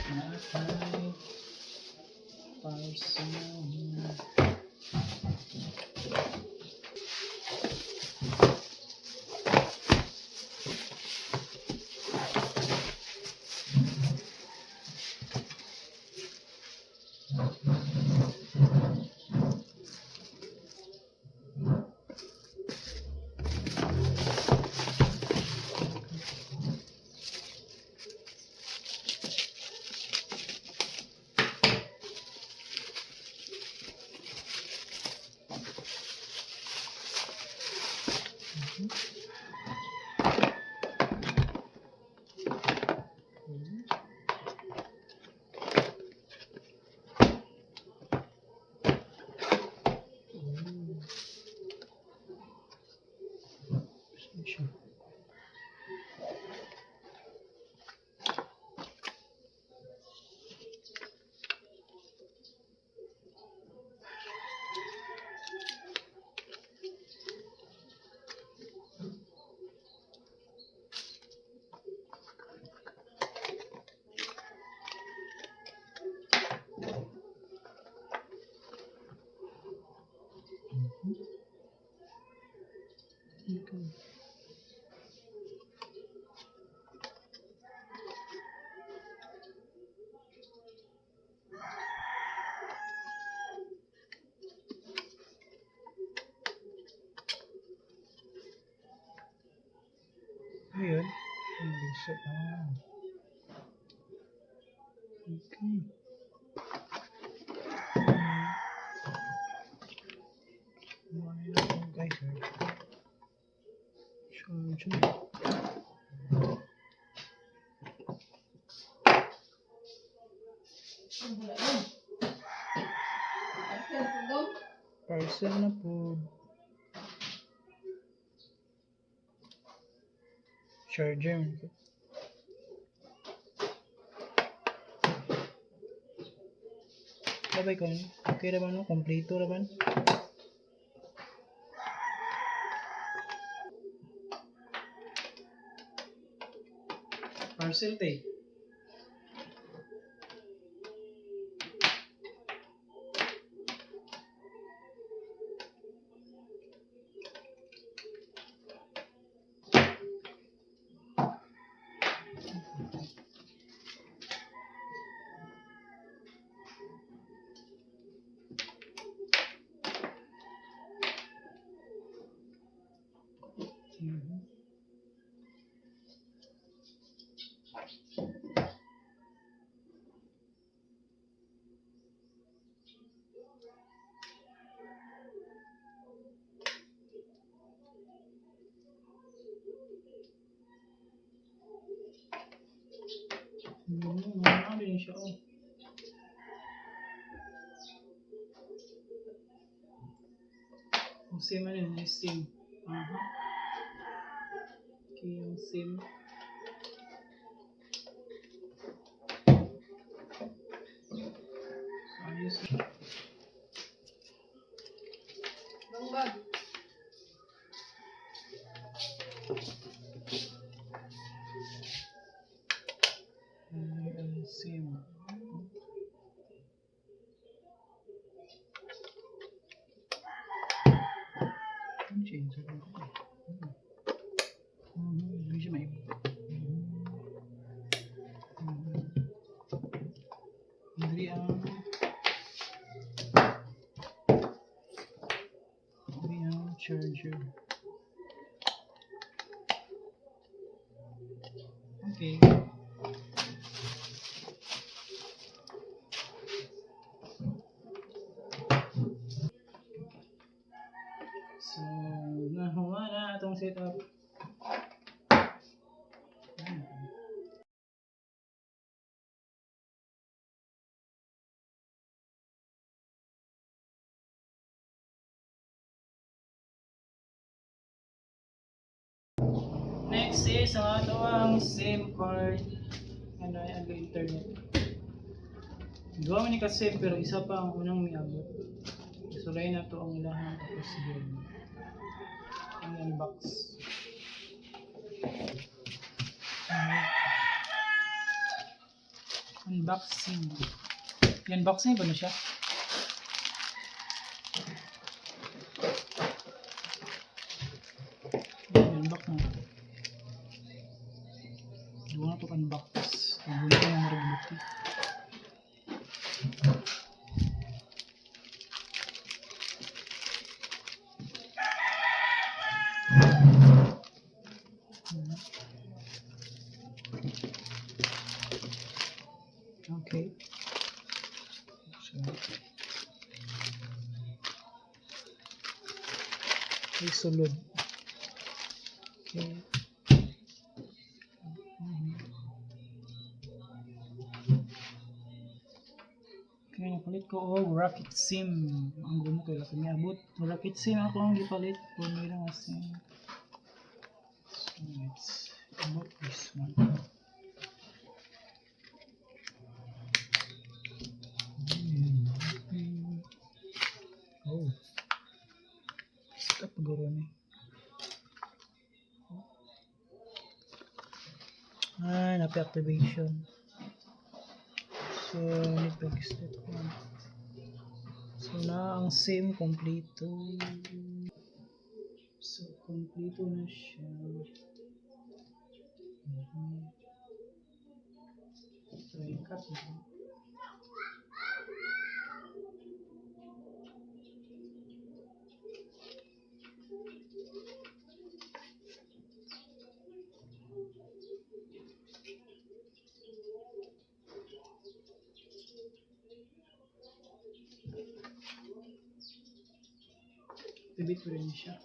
Naa parcel. Saan siya? Okay. Ano yun? Hindi siya. Ah. Okay. Ano guys, eh? Charger. Wala yun. Parcel po dong. Parcel na po. Charger man to. Sabay ko, okay ra ba, no? Kompleto ra ba? Parcel te. Ano din siya, oh. Ang SIM, ano yun? Yung SIM. Aha. Okay, yung SIM. So, ayos. Bang bag. Ay, ang SIM. Ano siya yun? Sabi ko eh. Hindi siya maib. Diri ang charger. Okay. So, nahuwa na atong setup. Next is ang atoang SIM card. Ano ay ang internet. Duha man ni ka SIM pero isa pa ang unang miabot. Sulay na to ang ilahang, tapos yun. Ang unbox. Unboxing. I-unboxing ba na siya? I-unbox na. Duha na to unbox. Ang ko ng marag buti. Okay. So, ay, sulod. Okay. Okay, napalit ko og Rocket SIM. Ang gumo kay laki miabot. Rocket SIM ako ang gipalit. Pumila nga SIM. So, let's about this one. Oh. Stop guro ni. Ah, napi-activation. So, need pag-step 1. So, na ang SIM kompleto. So, kompleto na siya. So, i-cut na. Activate ko rin siya.